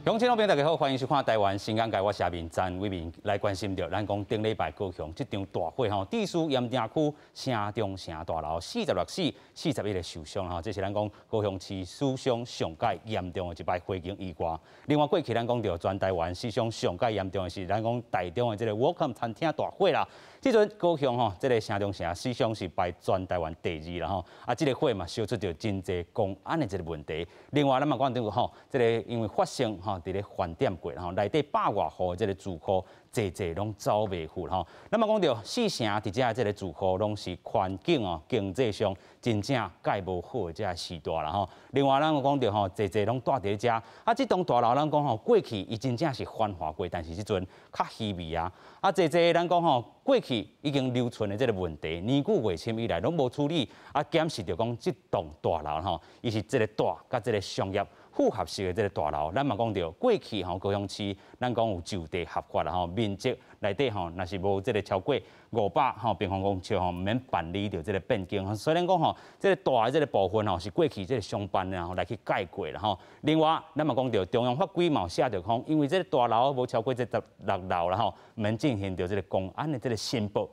鄉親老朋友大家好，歡迎收看台灣新眼界，我是阿明詹偉明來關心著咱講頂禮拜高雄這場大火吼，致使鹽埕區城中城大樓46死41個受傷吼，這是咱講高雄市史上上蓋嚴重的一擺火警意外。另外過去咱講著全台灣史上上蓋嚴重的是咱講台中的這个 Welcome 餐廳大火啦。這陣高雄吼，這个城中城史上是排全台灣第二啦吼。啊，這个火嘛燒出著真濟公安的這个問題。另外咱嘛講著吼，這个因為發生吼，佇咧飯店過吼，內底百外戶的這个住戶，濟濟攏走袂赴吼。咱嘛講著四城佇遮這个住戶攏是環境哦，經濟上真正蓋無好的這个時代啦吼。另外咱講著吼，濟濟攏住佇遮，啊，這棟大樓咱講吼，過去伊真正是繁華過，但是這陣較稀微啊。啊，濟濟咱講吼，過去已經留存的這个問題，年久月深以來攏無處理，啊，檢視著講這棟大樓吼，伊是這个大佮這个商業複合式的這个大樓，咱嘛講著過去吼高雄市，咱講有就地合法啦吼，面積內底吼，若是無這个超過500吼平方公尺吼，毋免辦理著這个變更。所以咱講吼，這个大的這个部分吼，是過去這个商辦然後來去蓋過啦吼。另外，咱嘛講著中央法規嘛有寫著講，因為這个大樓無超過這16樓啦吼，毋免進行著這个工安的這个申報。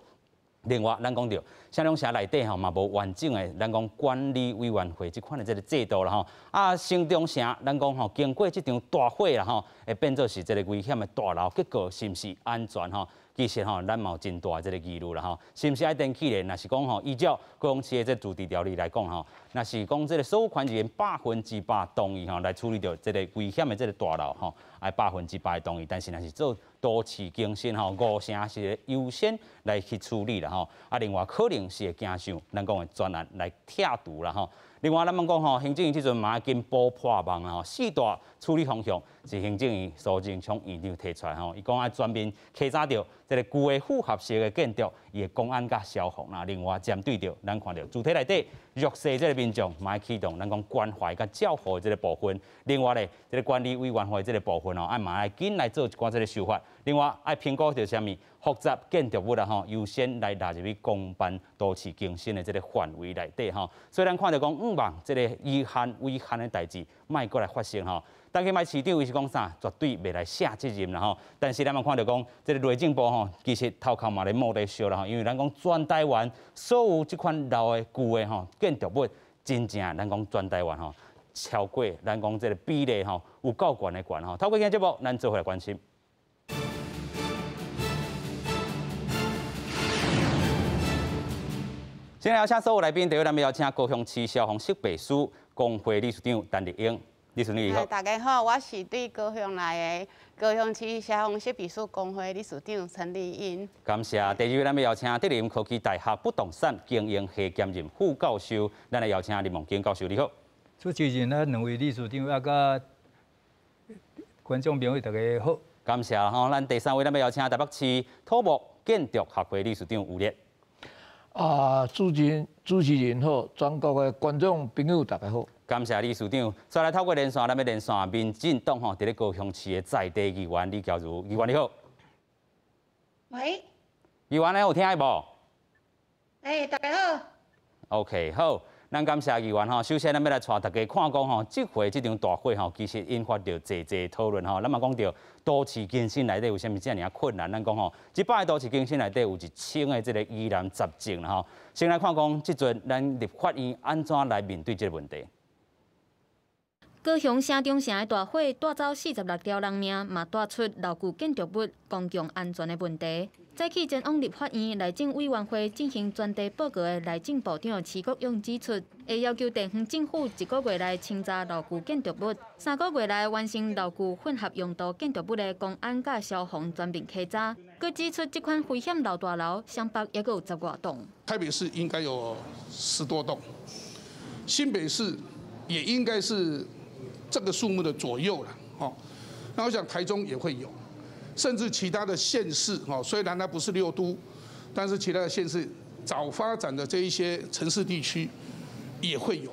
另外，咱講著城中城內底吼嘛無完整的，咱講管理委員會這款的這个制度啦吼。啊，城中城咱講吼，經過這場大火啦吼，會變做是這个危險的大樓，結果是毋是安全吼？其實吼，咱嘛有真大的這个疑慮啦吼。是毋是愛電起咧？若是講吼，依照高雄市的這自治條例來講吼，若是講這个所有權人100%同意吼，來處理著這个危險的這个大樓吼，愛百分之百同意。但是若是做都市更新吼，五成是優先來去處理啦吼。啊，另外可能是會驚上咱講的專案來拆除啦吼。另外，咱們講吼，行政院這陣嘛緊補破網啦吼，四大處理方向是行政院蘇貞昌院長提出來吼，伊講愛全面稽查著這个舊的複合式的建築，伊的公安佮消防啦。另外，針對著咱看著主體內底弱勢這个民眾，嘛愛啟動咱講關懷佮照護的這个部分。另外咧，這个管理委員會這个部分哦，愛嘛愛緊來做一寡這个修法。另外，愛評估著啥物複雜建築物啦吼，優先來納入去公辦都市更新的這个範圍內底吼。所以咱看著講，向望這个遺憾遺憾的代誌，莫閣來發生吼。但去買市長伊是講啥，絕對袂來卸責任啦吼。但是咱嘛看著講，這个內政部吼，其實頭殼嘛咧冒咧燒啦吼，因為咱講全台灣所有這款老的舊的吼建築物，真正咱講全台灣吼超過咱講這个比例吼有夠懸的懸吼。透過今日節目，咱做伙來關心。先來邀請所有來賓，第一，咱要邀請高雄市消防設備師公會理事長陳麗英，理事長你好。大家好，我是對高雄來的高雄市消防設備師公會理事長陳麗英。感謝。第二位，咱要邀請德林科技大學不動產經營系兼任副教授，咱來邀請林夢金教授，你好。主持人，咱兩位理事長啊，佮觀眾朋友大家好。感謝吼，咱第三位，咱要邀請台北市土木建築學會理事長吳烈。啊，主持人好，全國的觀眾朋友大家好。感謝理事長。再來透過連線，咱欲連線民進黨吼，佇咧高雄市的在地議員李喬如，議員你好。喂。議員你有聽無？欸，大家好。 OK，好。咱感謝議員吼，首先咱欲來帶大家看講吼，這回這場大火吼，其實引發著濟濟討論吼。咱嘛講著都市更新內底有啥物遮爾困難？咱講吼，這擺都市更新內底有1000个這个疑難雜症吼。先來看講，這陣咱立法院按怎來面對這个問題？高雄城中城的大火帶走46條人命，嘛帶出老舊建築物公共安全的問題。早起前往立法院內政委員會進行專題報告的內政部長徐國勇指出，會要求地方政府一個月內清查老舊建築物，3個月內完成老舊混合用途建築物的公安佮消防全面稽查。閣指出，這款危險老大樓，雙北猶閣有十外棟。台北市應該有10多棟，新北市也應該是這個數目的左右了，吼。那我想台中也會有。甚至其他的縣市，哦，雖然它不是六都，但是其他的縣市早發展的這一些城市地區也會有。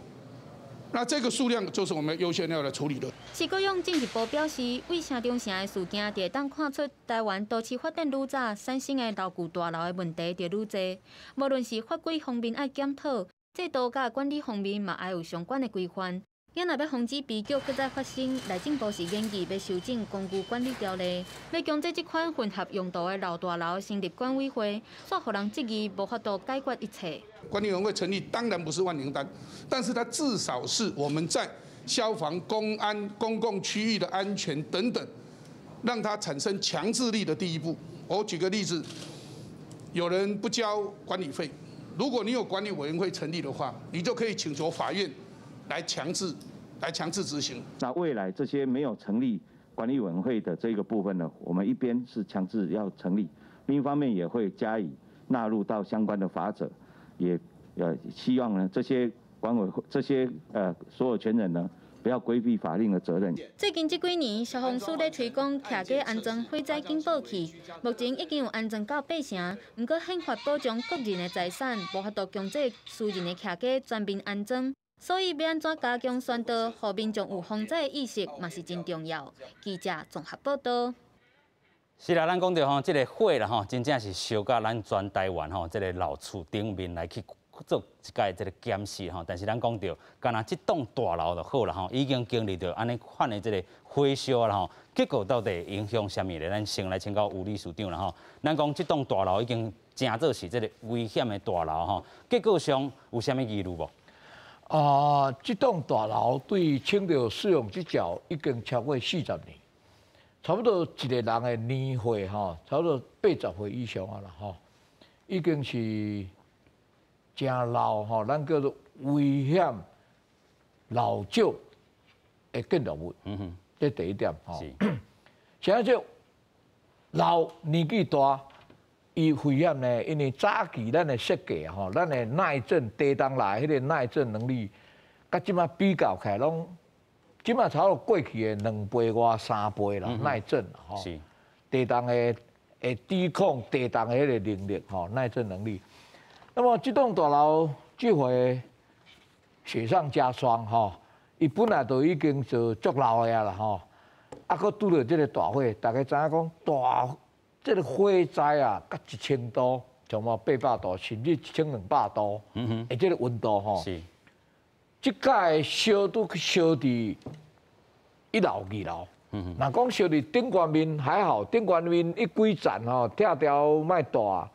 那這個數量就是我們優先要來處理的。徐國勇進一步表示，對城中城的事件，就會當看出台灣都市發展愈早產生的老舊大樓的問題就愈濟。無論是法規方面愛檢討，制度佮管理方面嘛愛有相關的規範。若欲防止悲劇閣再發生，內政部是研議欲修正公寓管理條例，欲強制這款混合用途的老大樓成立管委會，煞予人質疑無法度解決一切。管理委員會成立當然不是萬靈丹，但是它至少是我們在消防、公安、公共區域的安全等等，讓它產生強制力的第一步。我舉個例子，有人不交管理費，如果你有管理委員會成立的話，你就可以請求法院來強制執行。那未來這些沒有成立管理委員會的這個部分呢，我們一邊是強制要成立，另一方面也會加以納入到相關的罰則，也希望呢這些管委會這些所有權人呢，不要規避法令的責任。最近這幾年，消防署咧推廣徛家安裝火災警報器，目前已經有安裝到八成。毋過憲法保障個人的財產，無法度強制私人的徛家全面安裝。所以欲按怎加強宣導，予民眾有防災意識，嘛是真重要。記者綜合報道。是啦，咱講著吼，這个火啦吼，真正是燒甲咱全台灣吼，這个老厝頂面來去做一擺這个檢視吼。但是咱講著，干焦這棟大樓就好啦吼，已經經歷著按呢款的這个火燒啦吼，結果到底影響啥物咧？咱先來請教吳理事長啦吼。咱講這棟大樓已經誠做是這个危險的大樓吼，結構上有啥物疑慮無？啊，這棟大樓對清朝使用這條已經超過40年，差不多一個人的年歲吼，差不多80歲以上啊啦吼，已經是誠老吼，咱叫做危險老舊的建築物。這第一點吼。啥叫老年紀大？伊危險呢？因為早期咱的設計吼，咱的耐震地動來彼个耐震能力，佮這馬比較起來，攏這馬差不多過去的2倍外3倍啦，耐震吼。地動的會抵抗地動的彼个能力吼，耐震能力。那麼這棟大樓這回雪上加霜吼，伊本來就已經就足老的啊啦吼，啊，閣拄著這个大火，大家知影講大。這个火災啊，佮1000度，像嘛800度，甚至1200度，欸，這个溫度吼，這擺燒都燒佇一樓、二樓。若講燒佇頂懸面還好，頂懸面一幾層吼，拆掉莫大，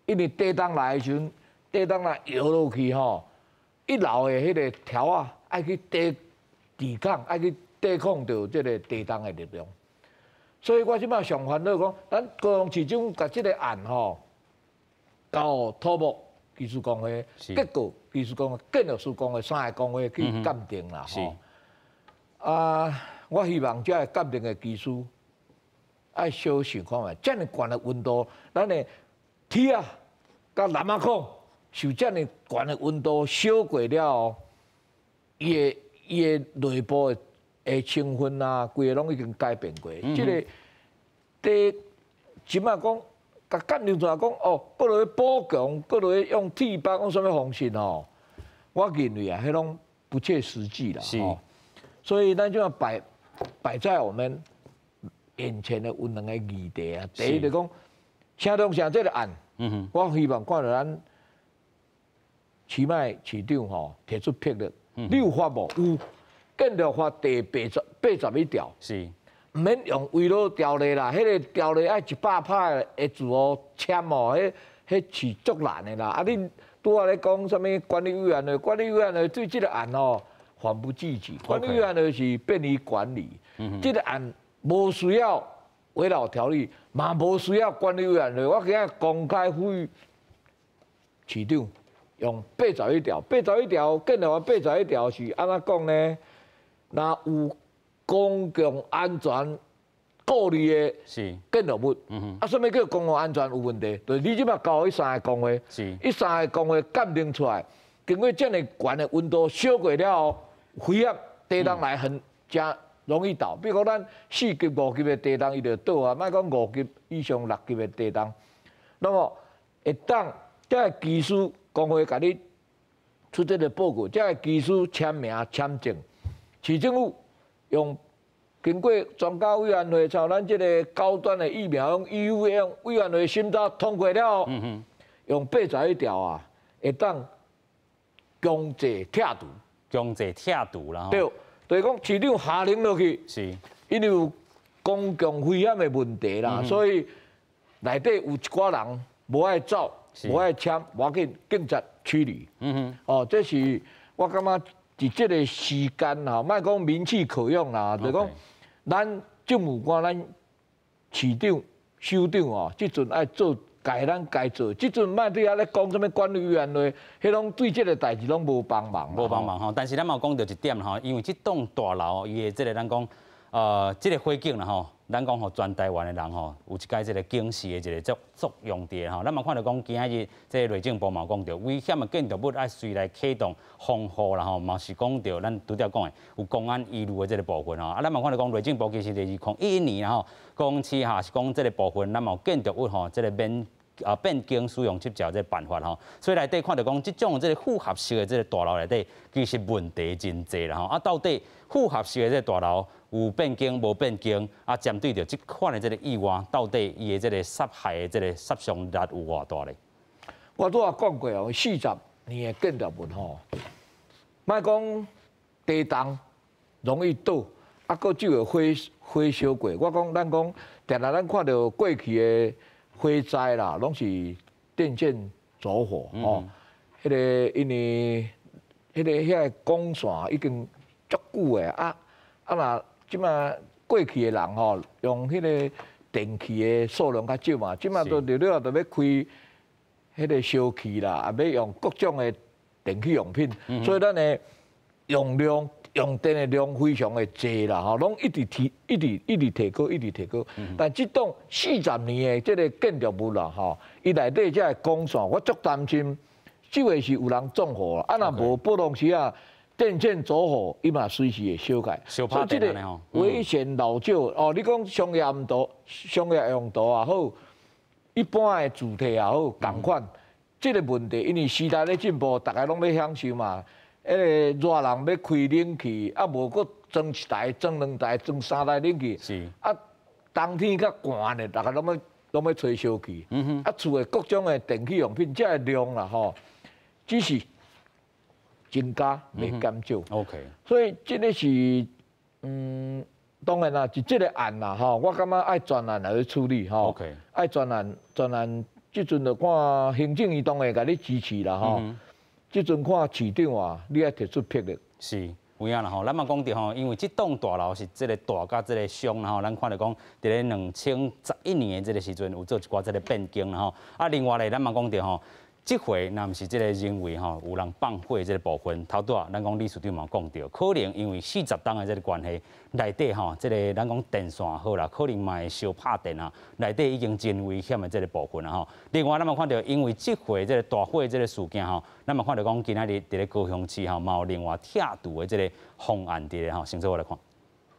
因為地動來的時陣，地動來搖落去吼，一樓的彼个柱仔愛去抵抗，愛去抵抗著這个地動的力量。所以我這擺上煩惱講，咱高雄市政府共這个案吼，交土木技師公會、結構技師公會、建築師公會三个公會去鑑定啦吼。啊，我希望這个鑑定的技師愛小想看覓，遮爾懸的溫度，咱的鐵仔佮藍仔孔受遮爾懸的溫度燒過了後，伊的內部的成分啊，規个攏已經改變過。這个佇這擺講，共鑑定出來講，哦，閣落去補強，閣落去用鐵板，用啥物方式吼？我認為啊，彼攏不切實際啦。所以咱這擺擺在我們眼前的有兩个議題啊。第一就講，城中城這个案，我希望看著咱徐邁市長吼提出魄力，你有法無？有，建築法第81條。毋免用危老條例啦，彼个條例愛100拍的字哦簽哦，彼是足難的啦。啊，恁拄仔咧講啥物管理委員會？管理委員會對這个案吼緩不濟急。管理委員會是便於管理，這个案無需要危老條例，嘛無需要管理委員會。我今仔公開呼籲市長用八十一條，八十一條建築法八十一條是按怎講呢？若有公共安全顧慮的建築物，啊，啥物叫公共安全有問題？就是你這擺交彼三个公會，彼三个公會鑑定出來，經過遮爾懸的溫度燒過了後，危險地動來很誠容易倒。比如講咱4級、5級的地動，伊就倒啊，莫講5級以上6級的地動。那麼會當這个技師公會共你出這个報告，這个技師簽名簽證，市政府用。經過專家委員會，像咱這个高端的疫苗，用 EUA 委員會審查通過了後，用八十一條啊，會當強制拆除。強制拆除啦。對，就是講市長下令落去，是，因為有公共危險的問題啦，所以內底有一寡人無愛走，無愛簽，無要緊，警察處理。哦，這是我感覺佇這個時間吼，莫講民氣可用啦，就是講咱政務官、咱市長、首長哦，這陣愛做該咱該做，這陣莫對遐咧講啥物管理委員會，彼攏對這個代誌攏無幫忙。無幫忙吼，但是咱嘛有講著一點吼，因為這棟大樓伊的這個咱講，這個火警啦吼，咱講予全台灣的人吼，有一擺這個警示的一個作用佇吼。咱嘛看著講今仔日這個內政部嘛有講著，危險的建築物愛隨來啟動防護啦吼，嘛是講著咱拄才講的有公安疑慮的這個部分吼。啊，咱嘛看著講內政部其實佇2011年吼，講市哈是講這個部分，咱嘛有建築物吼，這個免變更使用執照這個辦法吼。所以內底看著講，這種這個複合式的這個大樓內底，其實問題真濟啦吼。啊，到底複合式的這個大樓有變更無變更？啊，針對著這款的這個意外，到底伊的這個殺害的這個殺傷力有偌大咧？我拄仔講過哦，40年的建築物吼，莫講地動容易倒，啊，閣少會火燒過。我講咱講，定定咱看著過去的火災啦，攏是電線走火吼。彼個因為彼個遐個光線已經足久的啊啊若這馬過去的人吼，用彼個電器的數量較少嘛，這馬都熱熱就欲開彼個燒氣啦，也欲用各種的電器用品，所以咱的用量用電的量非常的濟啦，吼，攏一直提，一直一直提高，一直提高。但這棟40年的這個建築物啦，吼，伊內底這個光線，我足擔心，這會是有人縱火，啊，若無普通時啊，電線走火，伊嘛隨時會燒開。所以這個危險老舊哦，你講商業用途、商業用途也好，一般的住宅也好，仝款，這個問題，因為時代咧進步，逐家攏欲享受嘛。彼個熱人欲開冷氣，啊無閣裝一台、裝兩台、裝三台冷氣。是。啊，冬天較寒咧，逐家攏欲吹燒氣。啊，厝的各種的電器用品，這个量啦吼，只是增加袂減少。 OK。所以這个是，當然啦，是這個案啦吼，我感覺愛專案來去處理吼。 OK。愛專案，專案，這陣就看行政院當會共你支持啦吼。這陣看市長啊，你愛提出魄力。是，有影啦吼。咱嘛講著吼，因為這棟大樓是這個大佮這個傷啦吼。咱看著講，佇咧2011年的這個時陣有做一寡這個變更啦吼。啊，另外咧，咱嘛講著吼，這回若毋是這個人為吼有人放火這個部分，頭拄仔咱講理事長嘛講著，可能因為40冬的這個關係，內底吼這個咱講電線好啦，可能嘛會燒拍電啊，內底已經真危險的這個部分啦吼。另外，咱嘛看著，因為這回這個大火這個事件吼，咱嘛看著講今仔日佇咧高雄市吼，嘛有另外拆除的這個方案佇咧吼，先做伙來看。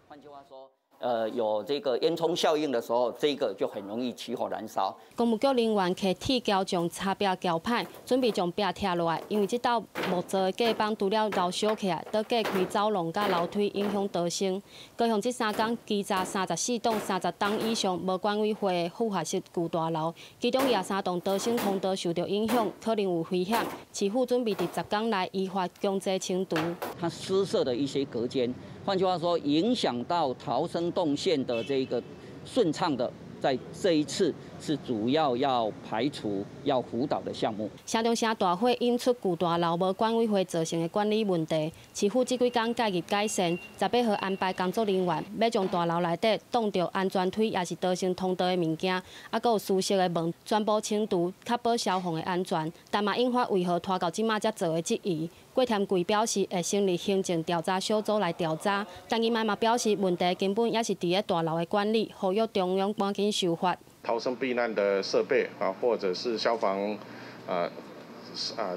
換句話說，有這個煙囪效應的時候，這個就很容易起火燃燒。工務局人員騎鐵鉤將柴壁撬歹，準備將壁拆落來，因為這道木造的隔板除了燒燒起來，閣隔開走廊佮樓梯，影響逃生。高雄這三工機炸34棟30棟以上無管委會的複合式舊大樓，其中23棟逃生通道受著影響，可能有危險。市府準備佇10工內依法強制清除。它私設的一些隔間。換句話說，影響到逃生動線的這個順暢的，在這一次是主要要排除、要輔導的項目。城中城大火引出舊大樓無管委會造成的管理問題，市府這幾工介入改善，18號安排工作人員欲將大樓內底擋著安全梯，也是逃生通道的物件，啊，閣有私設的門，全部清除，確保消防的安全。但嘛引發為何拖到這馬才做的質疑。郭添貴表示會成立行政調查小組來調查，但伊嘛表示問題根本也是佇咧大樓的管理，呼籲中央趕緊修法。逃生避難的設備啊，或者是消防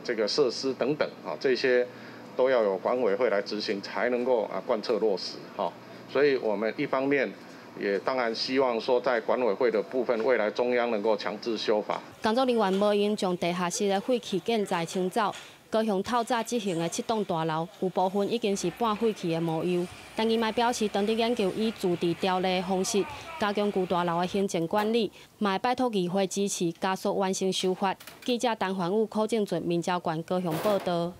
這個設施等等啊，這些都要有管委會來執行，才能夠貫徹落實哈。所以我們一方面也當然希望說，在管委會的部分，未來中央能夠強制修法。工作人員無閒將地下室的廢棄建材清走。高雄透早執行的七棟大樓，有部分已經是半廢棄的模樣。但伊嘛表示，當佇研究以自治條例的方式加強舊大樓的行政管理，嘛會拜託議會支持，加速完成修法。記者陳環宇、柯正俊、民交縣高雄報導。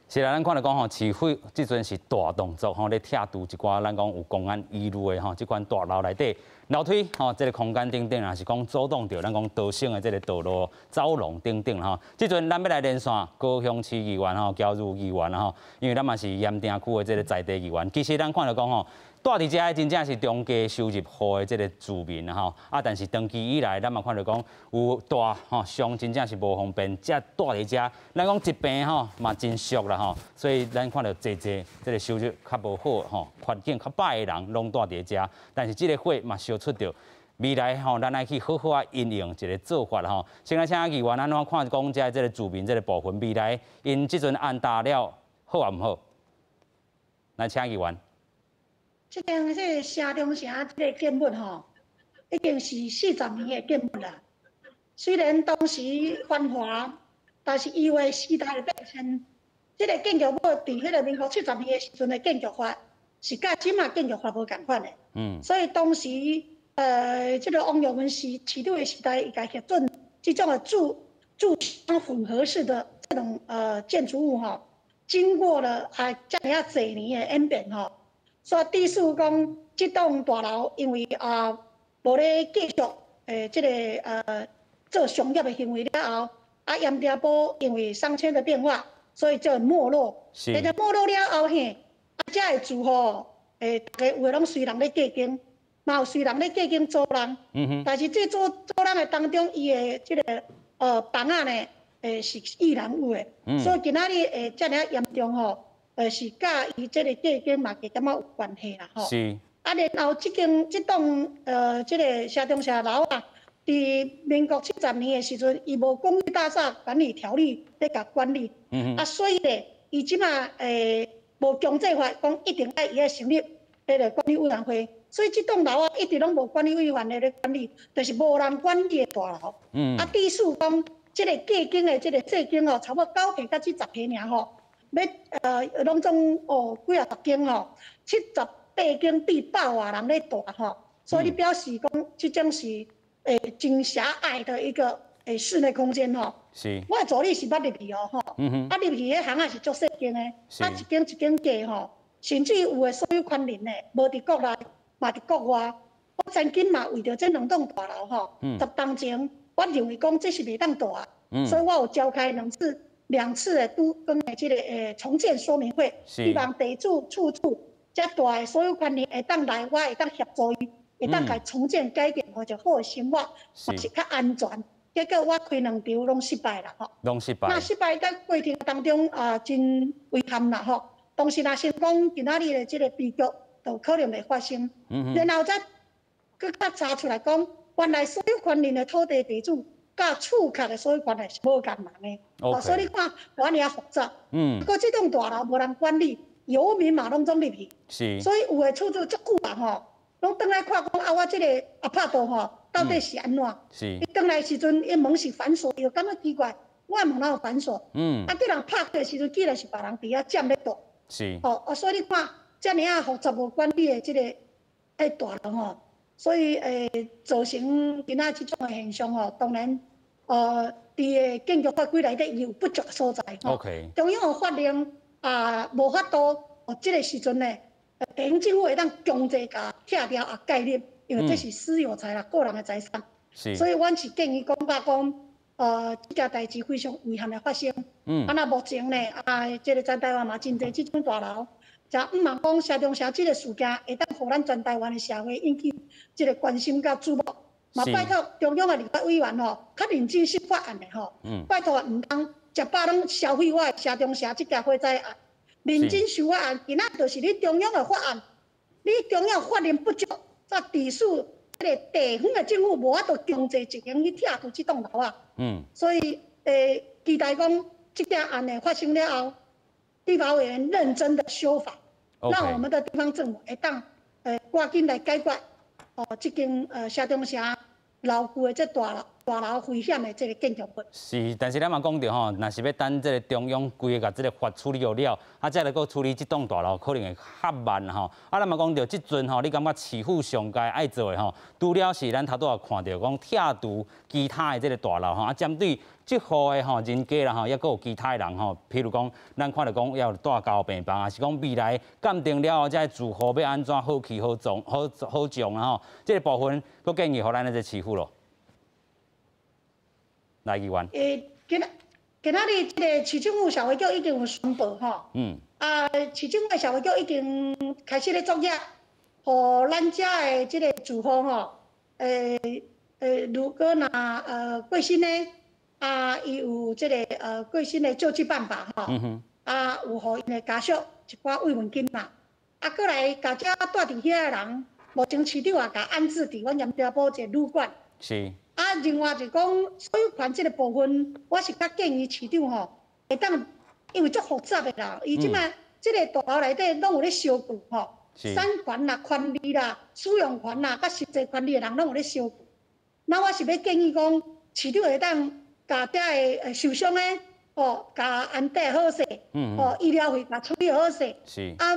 是啦，咱看著講吼，市府這陣是大動作吼，咧拆除一寡咱講有工安疑慮的吼，這款大樓內底樓梯吼，這個空間等等，也是講阻擋著咱講逃生的這個道路走廊等等吼。這陣咱欲來連線高雄市議員吼，喬如議員吼，因為咱嘛是鹽埕區的這個在地議員。其實咱看著講吼，住佇遮的真正是中低收入戶的這個住民吼，啊，但是長期以來，咱嘛看著講有大吼傷，真正是無方便，才住佇遮。咱講一平吼嘛真俗啦吼，所以咱看著濟濟這個收入較無好吼，環境較歹的人攏住佇遮。但是這個火嘛燒出著未來吼，咱愛去好好啊因應一個做法吼。先來請議員按怎看講遮這個住民這個部分，未來𪜶這陣安搭了好抑毋好？來請議員。這間這個城中城這個建物吼，已經是40年的建物啦。雖然當時繁華，但是因為時代的變遷，這個建築物佇彼個民國七十年的時陣的建築法，是佮這馬建築法無仝款的。所以當時，這個王育文市長的時代，伊共核准這種的住商混合式的這種建築物吼，經過了啊遮爾仔濟年的演變吼。所以，致使講這棟大樓因為啊無咧繼續這個做商業的行為了後，啊鹽埕埔因為商圈的變化，所以就沒落。但是沒落了後嘿，啊遮的住戶逐家有的攏隨人咧隔間，嘛有隨人咧隔間租人。但是這租人的當中，伊的這個房仔呢，是易燃物的。所以今仔日會遮爾嚴重吼。是佮伊這個隔間嘛，加減仔有關係啦吼。啊，然後這間這棟這個城中城樓啊，佇民國70年的時陣，伊無公寓大廈管理條例咧共管理。啊，所以咧，伊這馬無強制法講一定愛伊愛成立彼個管理委員會，所以這棟樓啊一直攏無管理委員會咧管理，就是無人管理的大樓。啊，致使講這個隔間的這個細間哦，差不多9坪佮70坪爾吼。欲攏總哦幾仔十間吼，78間對100外人咧住吼，所以你表示講這種是真狹隘的一個室內空間吼。我的助理是捌入去哦吼，啊入去彼巷仔是足細間的，啊一間一間隔吼，甚至有的所有權人呢，無佇國內，嘛佇國外。我曾經嘛為著這兩棟大樓吼，10冬前我認為講這是袂當住啊，所以我有召開兩次。兩次的都更的這個重建說明會，希望地主、厝主遮大的所有權人會當來，我會當協助伊，會當共重建改建，予一個好的生活，嘛是較安全。結果我開兩場攏失敗啦吼。攏失敗。那失敗在過程當中啊，真遺憾啦吼。當時若想講今仔日的這個悲劇，就可能會發生。然後才閣較查出來講，原來所有權人的土地地主。佮厝殼的所有權是無仝人的，哦，所以你看，遮爾仔複雜。閣這棟大樓無人管理，遊民嘛攏總入去。所以有的厝主足久啊吼，攏轉來看講啊，我這個阿帕度吼，到底是按怎？伊轉來時陣，伊門是反鎖，伊就感覺奇怪，我的門哪有反鎖？啊，叫人拍開的時陣，竟然是別人佇遐佔咧住。哦，啊，所以你看，遮爾仔複雜無管理的這個大樓吼。所以造成今仔這種的現象吼，當然，佇個建築法規內底有不足的所在吼。中央的法令啊，無法度，哦，這個時陣呢，地方政府會當強制共拆掉啊蓋入，因為這是私有財啦，個人的財產。所以，阮是建議講法講，這件代誌非常遺憾的發生。啊，那目前呢，啊，這個全台灣嘛真濟這種大樓。就毋茫講城中城這個事件會當予咱全台灣的社會引起這個關心佮注目，嘛拜託中央的立法委員吼，較認真審法案的吼，拜託毋通食飽攏消費我的城中城這件火災案，認真修法案，今仔就是你中央的法案，你中央法令不足，才致使這個地方的政府無法度強制執行去拆除這棟樓啊。所以期待講這件案的發生了後，立法委員認真的修法。讓我們的地方政府會當趕緊來解決哦，這間城中城老舊的這大樓。大楼危险的这个建筑物。是，但是咱嘛讲著吼，若是欲等这个中央规个共这个法处理好了，啊，才来阁处理这栋大楼，可能会较慢吼。啊，咱嘛讲著，这阵吼，你感觉市府上该爱做的吼，除了是咱头拄仔看著讲拆除其他的这个大楼吼，啊，针对这户的吼人家啦吼，抑阁有其他的人吼，譬如讲，咱看著讲要蹛加护病房，抑是讲未来鉴定了后，这个住户欲按怎好去好从好好将啊吼，这个部分阁建议予咱的这个市府咯。来，议员。欸，今仔日这个市政府社会局已经有宣布吼，啊，市政府的社会局已经开始咧作业，予咱遮的这个住户吼，欸，如果若过身的，啊，伊有这个过身的救济办法吼，啊，有予𪜶的家属一寡慰问金嘛，啊，阁来共遮蹛伫遐的人，目前市长也共安置伫阮盐埕埔一个旅馆。啊，另外就讲所有权这个部分，我是较建议市长吼，会当因为足复杂的啦，伊这摆这个大楼内底拢有咧相顾吼，产权啦、权利啦、使用权啦，佮实际权利的人拢有咧相顾。那我是欲建议讲，市长会当共遮的受伤的吼，共安置好势，吼，医疗费共处理好势。啊，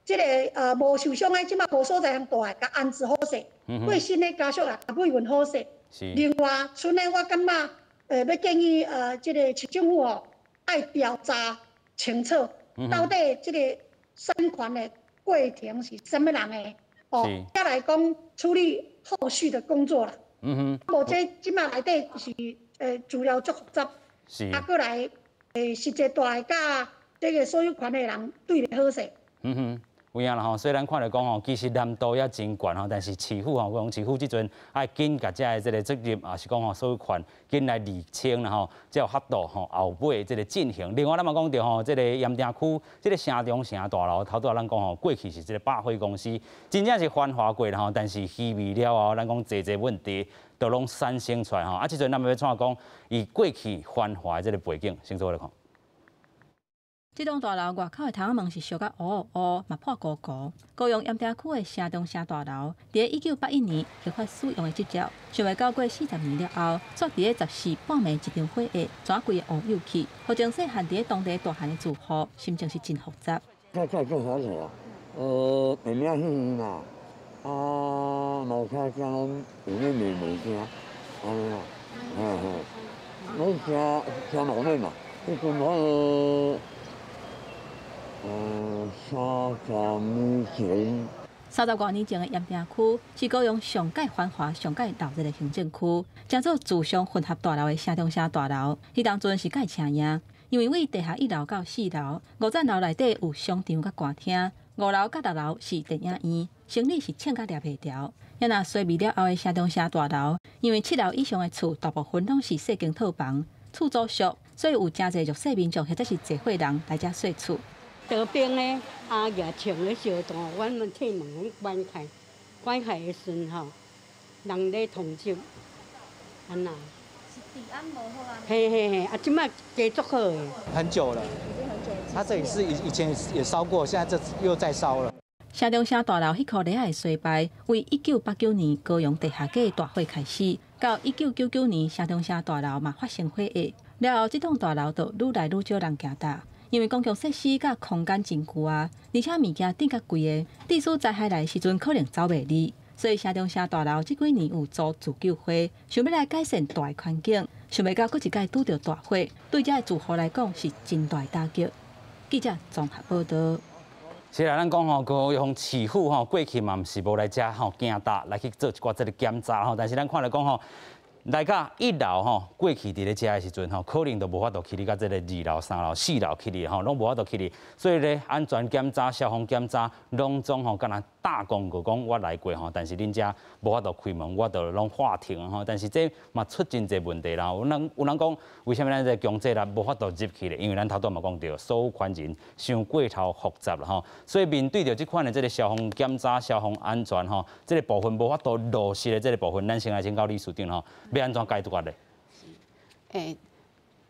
这个无受伤的，这摆无所在通蹛的，共安置好势。过身的家属也共慰问好势。另外，賰呢，我感觉，欲建议这个市政府哦，爱调查清楚，到底这个产权的过程是啥物人的，哦，再来讲处理后续的工作啦。无这这摆内底是资料足复杂，啊，阁来实际蹛的佮这个所有权的人对咧好势。有影啦吼，所以咱看著讲吼，其实难度也真悬吼，但是市府吼，讲市府这阵爱紧共遮的这个责任，抑是讲吼所有权紧来厘清啦吼，才有法度吼后尾这个进行。另外，咱嘛讲著吼，这个盐埕区这个城中城大楼，头拄仔咱讲吼，过去是这个百货公司，真正是繁华过啦吼，但是虚伪了后，咱讲济济问题都拢产生出来吼。啊，这阵咱欲怎讲？伊过去繁华的这个背景，先做来看。这栋大楼外口的窗仔门是烧甲乌乌，嘛破糊糊。高雄盐埕区的城中城大楼，伫1981年核发使用的执照，想袂到过40年了后，煞伫咧14半暝一场火会，怎规个乌有去？予从细汉伫咧当地大汉的住户，心情是真复杂。这这做啥子啊？下暝去啦，啊，楼车声拢有咧骂骂声，按呢啦，嘿嘿，拢声声闹热嘛，彼阵彼个。30年前。30外年前的盐埕区是高雄上盖繁华、上盖闹热的行政区，成做住商混合大楼的城中城大楼，彼当阵是盖车营，因为位地下1楼到4楼，五层楼内底有商场佮歌厅，五楼佮6楼是电影院，生理是穿甲掠袂牢。也若衰微了后的城中城大楼，因为7楼以上的厝大部分拢是细间套房，厝租俗，所以有诚济弱势民众或者是济岁人来遮税厝。桌边咧，啊，举枪咧烧弹，阮们铁门关开，关开的时阵吼，人咧通缉，按那。是治安无好啊。嘿嘿嘿，啊，这摆加足好的。很久了，他这里是以前也烧过，现在这又再烧了。城中城大楼彼箍犁仔的衰败，为1989年高雄地下街大火开始，到1999年城中城大楼嘛发生火厄，了后这栋大楼就愈来愈少人行踏。因为公共设施佮空间真旧啊，而且物件钉较贵的，地势灾害来时阵可能走袂离，所以城中城大楼这几年有组自救会，想欲来改善蹛的环境，想袂到阁一摆拄著大火，对遮的住户来讲是真大的打击。记者综合报道。是啦，咱讲吼，高雄市府吼过去嘛，毋是无来遮吼行踏来去做一寡这个检查吼，但是咱看来讲吼，来到1楼吼，过去伫咧遮的时阵吼，可能就无法度去入到这个2楼、3楼、4楼去入吼，拢无法度去入。所以咧，安全检查、消防检查，拢总吼，敢若打广告讲我来过吼，但是恁遮无法度开门，我就拢喊停吼。但是这嘛出真济问题啦。有人讲，为啥物咱这个强制力无法度入去咧？因为咱头拄嘛讲著，所有权人伤过头复杂啦吼。所以面对著这款的这个消防检查、消防安全吼，这个部分无法度落实的这个部分，咱先来请教理事长吼，欲按怎解决咧？欸，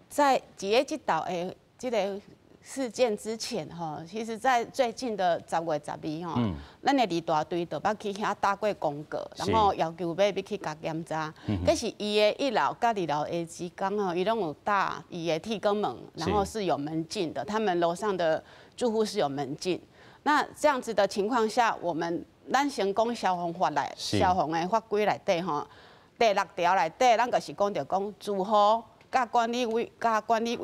在伫咧这道的这个事件之前吼，其實在最近的10月12吼，咱的二大隊就捌去遐打過公告，然後要求欲去共檢查。可是伊的一樓佮二樓的之間吼，伊攏有搭伊的鐵管門，然後是有門禁的，他們樓上的住戶是有門禁。那這樣子的情況下，我們咱先講消防法來，消防的法規內底吼，第六條內底，咱就是講著講住戶佮管理委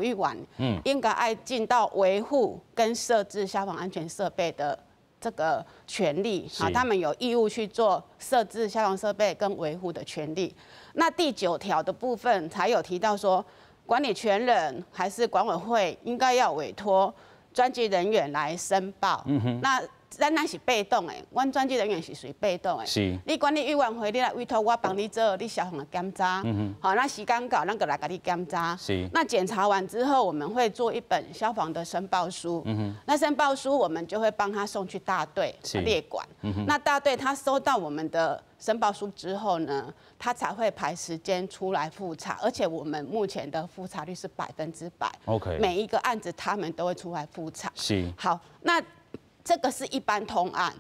員，應該愛盡到維護跟設置消防安全設備的這個權利，啊，他們有義務去做設置消防設備跟維護的權利。那第九條的部分才有提到說，管理權人還是管委會應該要委託專技人員來申報。那咱是被動的，阮專技人員是屬於被動的。你管理委員會，你來委託我幫你做你消防的檢查。好，那時間到，咱就來共你檢查。那檢查完之後，我們會做一本消防的申報書。那申報書我們就會幫他送去大隊列管。那大隊他收到我們的申報書之後呢，他才會排時間出來複查，而且我們目前的複查率是100%。 每一個案子他們都會出來複查。好，那這個是一般通案。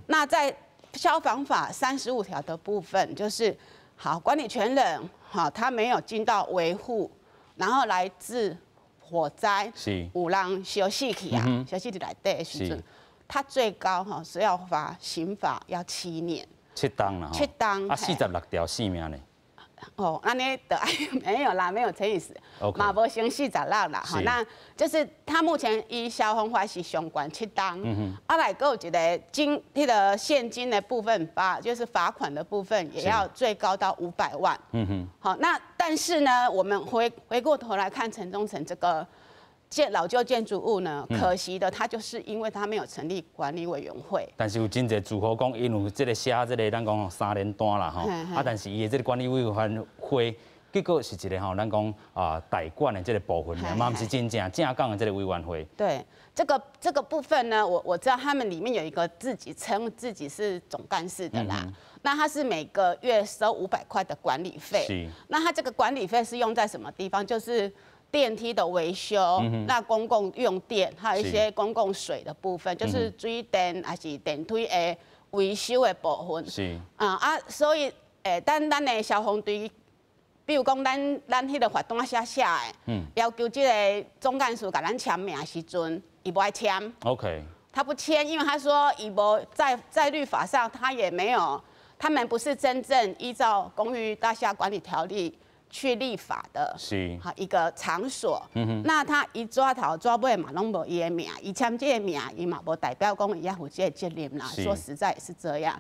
那在消防法35條的部分，就是好管理權人，好他沒有盡到維護，然後來致火災，有人燒死去啊，燒死佇內底的時陣，他最高哈是要罰刑罰要7年。 7冬啦， 7冬。啊，46條性命呢？哦，按呢就沒有啦，沒有乘以十，嘛無乘46啦，吼，那就是他目前依消防法是上懸7冬，啊來閣有一個金，彼個現金的部分罰，就是罰款的部分也要最高到500萬。好，那但是呢，我們回過頭來看城中城這個老舊建築物呢，可惜的，它就是因為它沒有成立管理委員會。但是有真濟住戶講，𪜶有這個寫這個，咱講三聯單啦吼，啊，但是伊的這個管理委員會，結果是一個吼，咱講啊代管的這個部分，嘛毋是真正正港的這個委員會。對，這個部分呢，我知道他們裡面有一個自己稱自己是總幹事的啦，那他是每個月收500塊的管理費。那他這個管理費是用在什麼地方？就是電梯的維修，那公共用電，還有一些公共水的部分，就是水電還是電梯的維修的部分。啊，所以，等咱的消防隊，比如講，咱彼個罰單寫寫的，要求這個總幹事共咱簽名的時陣，伊無愛簽。 他不簽，因為他說伊無在律法上，他也沒有，他們不是真正依照《公寓大廈管理條例》去立法的，好一個場所。那他伊紙頭紙尾嘛攏無伊的名，伊簽這個名，伊嘛無代表講伊愛負這個責任啦。說實在也是這樣。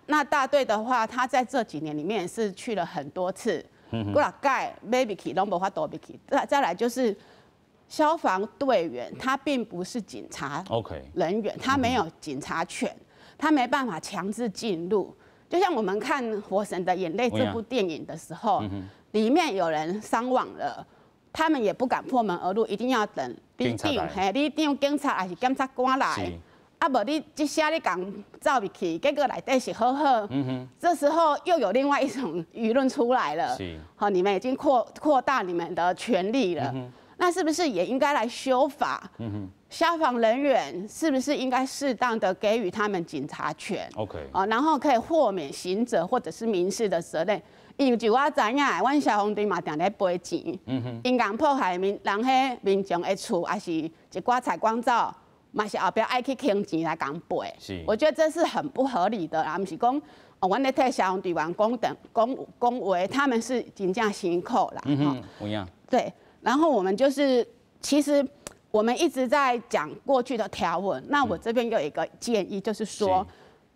那大隊的話，他在這幾年裡面是去了很多次，幾若擺欲入去攏無法度入去。再來就是消防隊員，他並不是警察人員，他沒有警察權，他沒辦法強制進入。就像我們看《火神的眼淚》這部電影的時候，裡面有人傷亡了，他們也不敢破門而入，一定要等里長，嘿，里長、警察還是檢察官來，啊，無你這下你共走入去，結果內底是好好。這時候又有另外一種輿論出來了，好，你們已經擴大你們的權力了，那是不是也應該來修法？消防人員是不是應該適當的給予他們警察權？OK，然後可以豁免刑責或者是民事的責任。因為就我知影，阮消防隊嘛定咧賠錢，𪜶共破壞民人彼民眾的厝，抑是一寡採光罩，嘛是後壁愛去還錢來共賠。我覺得這是很不合理的啦，毋是講，阮咧替消防隊員講等講講話，他們是真正辛苦啦。有影。對，然後我們就是其實。我們一直在講過去的條文，那我這邊有一個建議，就是說，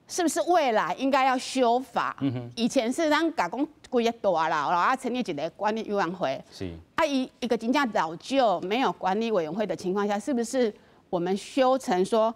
是不是未來應該要修法？以前是咱共講規個大樓，然後成立一個管理委員會。啊，伊一個真正老舊沒有管理委員會的情況下，是不是我們修成說，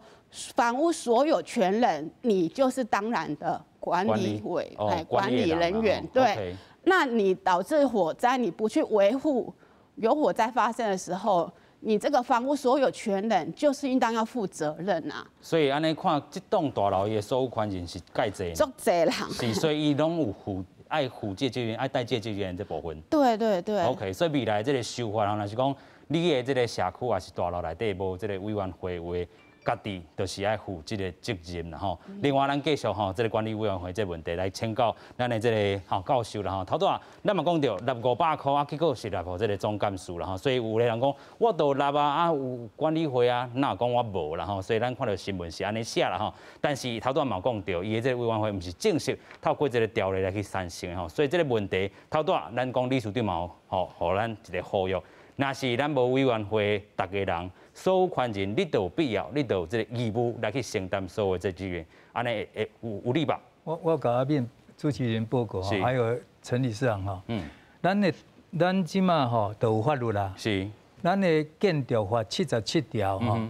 房屋所有權人，你就是當然的管理委，哎，管理人員，對。那你導致火災，你不去維護，有火災發生的時候，你這個房屋所有權人就是應當要負責任啊。所以按呢看，這棟大樓伊的所有權人是蓋濟，足濟人。是，所以伊攏有負愛負這責任，愛擔這責任這部分。對對對。 OK，所以未來這個修法，若是講你的這個社區抑是大樓內底無這個委員會話，家己就是愛負這個責任啦吼。另外，咱繼續吼，這個管理委員會這個問題來請教咱的這個吼教授啦吼。頭拄仔咱嘛講著納500箍啊，結果是納予這個總幹事啦吼。所以有的人講我都納啊，啊有管理會啊，哪有講我無啦吼。所以咱看著新聞是按呢寫啦吼。但是頭拄仔嘛講著，伊的這個委員會毋是正式透過這個條例來去產生的吼。所以這個問題頭拄仔咱講理事長嘛有吼，予咱一個呼籲。若是咱無委員會，逐个人所有權人，你都有必要，你都有這個義務來去承擔所有這責任，按呢會有理吧？我共阿敏主持人報告吼，還有陳理事長吼，咱這馬吼都有法律啦。咱的建築法77條吼，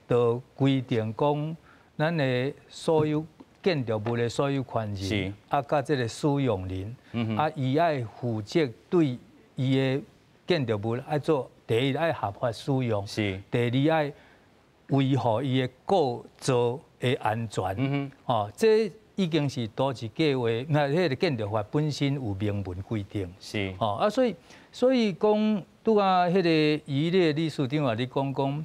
就規定講，咱的所有建築物的所有權人，啊，佮這個使用人，啊，伊愛負責對伊的建築物愛做第一愛合法使用，第二愛維護伊的構造的安全。哦，這已經是都市計劃，那彼個建築法本身有明文規定。哦，啊，所以講，拄仔彼個伊個理事長也咧講講，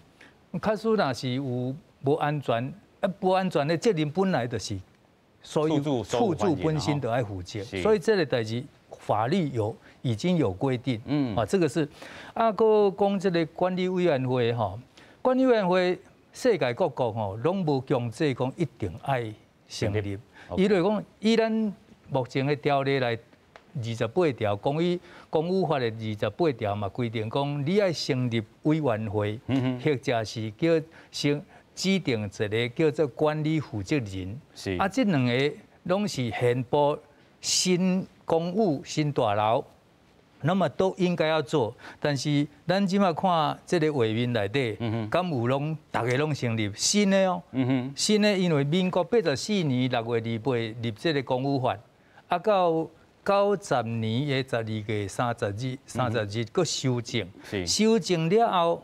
假使若是有無安全，啊，無安全的責任本來就是所有厝主本身就愛負責，所以這個代誌法律有。已經有規定，啊，這個是啊，閣講這個管理委員會吼，管理委員會世界各國吼，攏無強制講一定愛成立。伊就講以咱目前的條例來二十八條，公寓法的二十八條嘛規定講，你愛成立委員會，或者是叫成指定一個叫做管理負責人。啊，這兩個攏是現部新公寓新大樓。那麼都應該要做，但是咱這馬看這個畫面內底，敢有攏逐个攏成立新的哦，新的因為民國84年6月28立這個公寓法，啊到90年的12月30日，30日閣修正，修正了後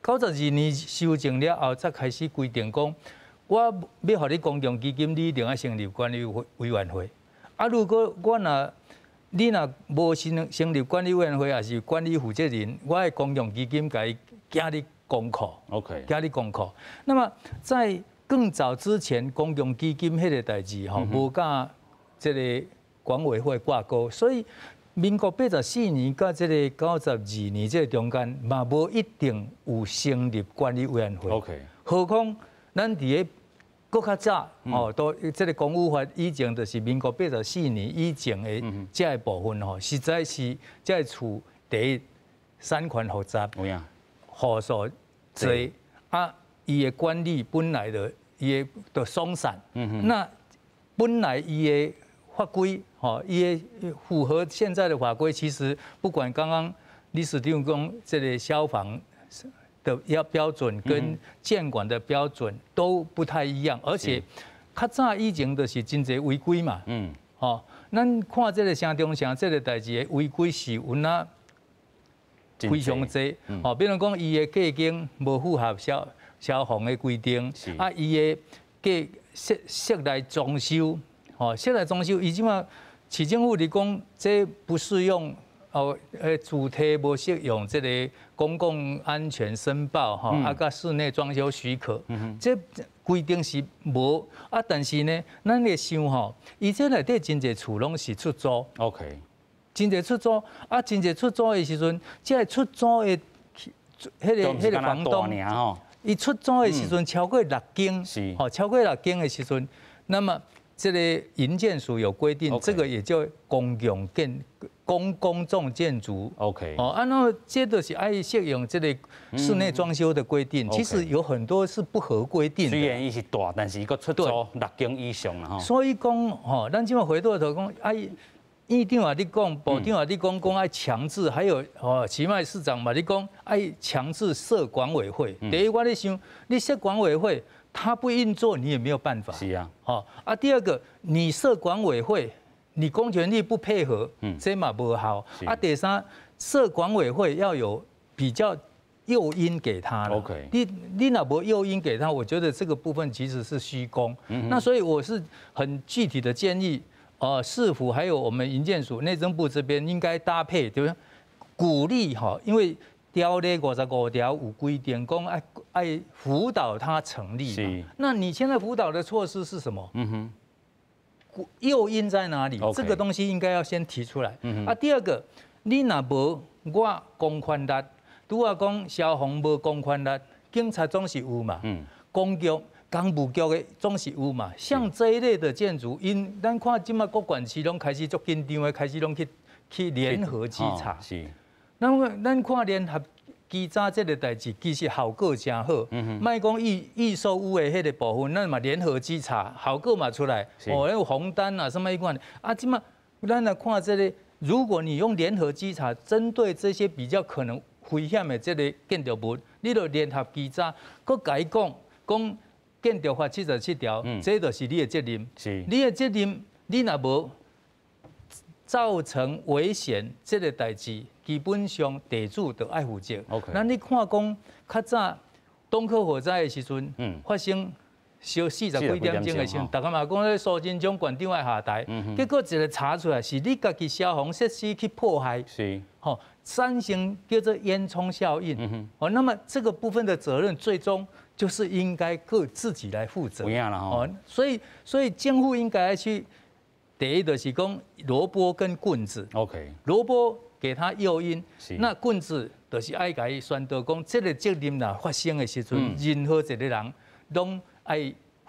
，92年修正了後，才開始規定講，我欲予你公共基金，你一定愛成立管理委員會，啊，如果我若你若無成立管理委員會，抑是管理負責人，我的公共基金共伊寄你公庫寄你公庫。那麼在更早之前，公共基金彼個代誌吼，無佮這個管委會掛鈎，所以民國84年佮這個92年這個中間，嘛無一定有成立管理委員會。 何況咱佇咧閣較早，哦，都這個公寓法以前就是民國84年以前的這個部分吼，實在是這個厝第一產權複雜，戶數濟，啊，伊的管理本來就伊的就鬆散，那本來伊的法規，吼，伊的符合現在的法規，其實不管剛剛理事長講這個消防的要標準跟建管的標準都不太一樣，而且較早以前就是真濟違規嘛，吼，咱看這個城中城這個代誌的違規是有哪非常濟，吼，比如講伊的隔間無符合消防的規定，啊，伊的隔室內裝修，吼，室內裝修，伊這馬市政府佇講這不適用。哦，主體無適用這個公共安全申報吼，啊，佮室內裝修許可，這規定是無啊，但是呢，咱咧想吼，伊這內底真濟厝攏是出租真濟出租啊，真濟出租的時陣，這個出租的彼個房東，伊出租的時陣超過六間，吼，超過六間的時陣，那麼這個營建署有規定，這個也叫公共建築。 哦，啊，那這都是愛適用這個室內裝修的規定。其實有很多是不合規定的。雖然伊是大，但是伊閣出租六間以上啦。所以講，吼，咱這馬回過頭講，愛院長也咧講，部長也咧講，講愛強制，還有哦，齊邁市長嘛咧講，愛強制設管委會。第一，我咧想，你設管委會，他不運作，你也沒有辦法。吼啊，第二個，你設管委會，你公權力不配合，這嘛無效。啊，第三，設管委會要有比較誘因給他。 你若無誘因給他，我覺得這個部分其實是虛功。那所以我是很具體的建議，市府還有我們營建署、內政部這邊應該搭配，對不對？鼓勵哈，因為條例55條有規定講愛愛輔導他成立嘛。那你現在輔導的措施是什麼？誘因在哪裡？這個東西應該要先提出來。啊，第二個，你若無我公權力，拄仔講消防無公權力，警察總是有嘛。公局、工務局的總是有嘛。像這一類的建築，𪜶咱看這馬各縣市攏開始足緊張的，開始攏去聯合稽查。那麼咱看聯合稽查這個代誌，其實效果誠好。莫講預售屋的彼個部分，咱嘛聯合稽查，效果嘛出來。哦，有紅單啊，啥物款？啊，這馬咱來看這個，如果你用聯合稽查，針對這些比較可能危險的這個建築物，你就聯合稽查，閣共伊講講建築法77條，這就是你的責任。你的責任，你若無造成危險這個代誌，基本上地主就愛負責。那你看講較早東科火災的時陣，發生燒40幾點鐘的時陣，大家嘛講咧蘇貞昌縣長愛下台，結果一個查出來是你家己消防設施去破壞，吼，產生叫做煙囪效應。哦，那麼這個部分的責任最終就是應該各自己來負責。哦，所以政府應該去。第一就是講蘿蔔跟棍子。 蘿蔔給他誘因，那棍子就是愛共伊宣導講，這個責任若發生的時陣，任何一個人攏愛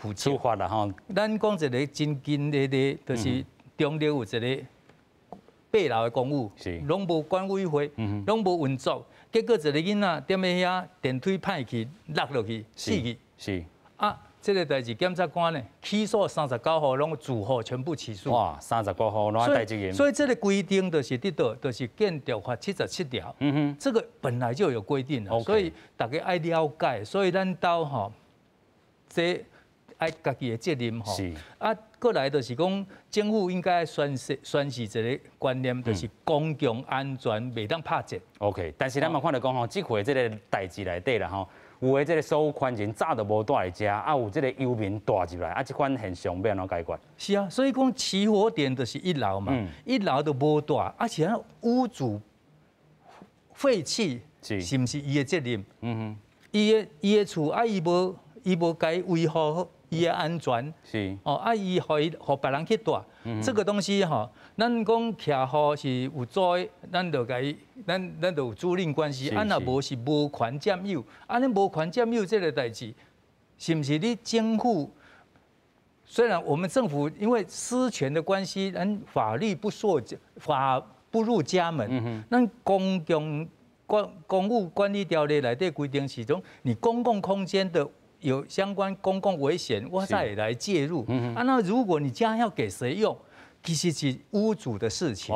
負責。處罰啦吼。咱講一個真近的例，就是中壢有一個八樓的公寓，攏無管委會，攏無運作，結果一個囡仔踮咧遐電梯歹去落落去死去。啊，這個代誌檢察官呢起訴39戶，攏住戶全部起訴。哇，39戶攏愛擔責任。所以這個規定就是佇佗，就是建築法七十七條。這個本來就有規定了，所以大家愛了解。所以咱兜吼，這愛家己的責任吼。啊，過來就是講，政府應該宣示一個觀念，就是公共安全袂當拍折。 OK，但是咱嘛看著講吼，這回這個代誌內底啦吼。有的這個所有權人早就無住佇遮，啊有這個遊民住入來，啊這款現象欲按怎解決？是啊，所以講起火點就是一樓嘛，一樓都無住，啊是按屋主廢棄，是毋是伊的責任？伊的厝啊，伊無共伊維護好伊的安全，哦，啊伊予伊予別人去住，這個東西吼，咱講徛戶是有租的，咱就共伊，咱就有租賃關係，啊若無是無權佔有，啊你無權佔有這個代誌，是毋是你政府？雖然我們政府因為私權的關係，咱法律不說法不入家門，咱公務管理條例內底規定是講，你公共空間的有相關公共危險，我才會來介入。啊，那如果你家要給誰用，其實是屋主的事情。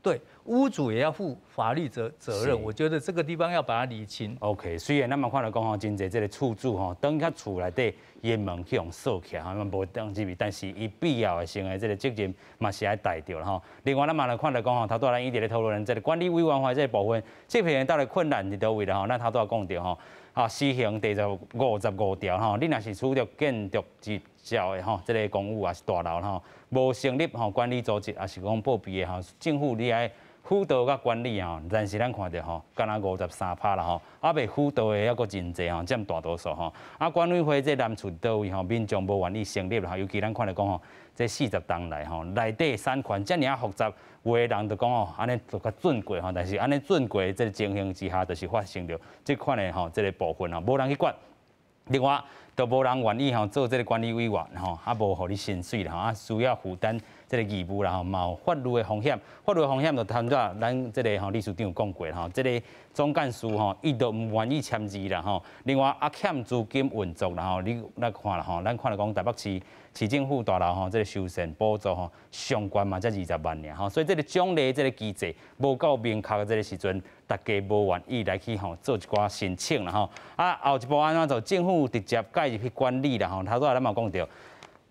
對，屋主也要負法律責任。我覺得這個地方要把它理清。 OK，雖然咱嘛看著講吼，真濟這個厝主吼，當較厝內底伊的門去予鎖起來吼，無當入去，但是伊必要的性的這個責任嘛是愛擔著啦吼。另外，咱嘛來看著講吼，頭拄仔咱一直咧討論這個管理委員會這個部分，這片到底困難佇佗位啦吼？咱頭拄仔講著吼，啊，施行第55條吼，你若是取得建築執照的吼，這個公寓抑是大樓吼，無成立吼管理組織，抑是講報備的吼，政府你愛輔導佮管理吼，但是咱看著吼，敢若53%啦吼，猶未輔導的猶閣真濟吼，佔大多數吼。啊，管委會這難處佗位吼，民眾無願意成立啦，尤其咱看著講吼，這40棟來吼，內底產權遮爾仔複雜，有的人就講吼，按呢就較準過吼，但是按呢準過這個情形之下，就是發生著這款的吼，這個部分吼，無人去管。另外，就無人願意吼做這個管理委員吼，啊無予你薪水啦吼，啊需要負擔這個義務啦吼，嘛有法律的風險，法律的風險就頭拄仔咱這個吼理事長有講過吼，這個總幹事吼，伊都毋願意簽字啦吼。另外啊欠資金運作啦吼，你來看啦吼，咱看著講台北市市政府大樓吼，這個修繕補助吼，上懸嘛才20萬爾吼，所以這個獎勵這個機制無夠明確的這個時陣，大家無願意來去吼做一寡申請啦吼。啊後一步按怎做？政府直接介入去管理啦吼。頭拄仔咱嘛講著，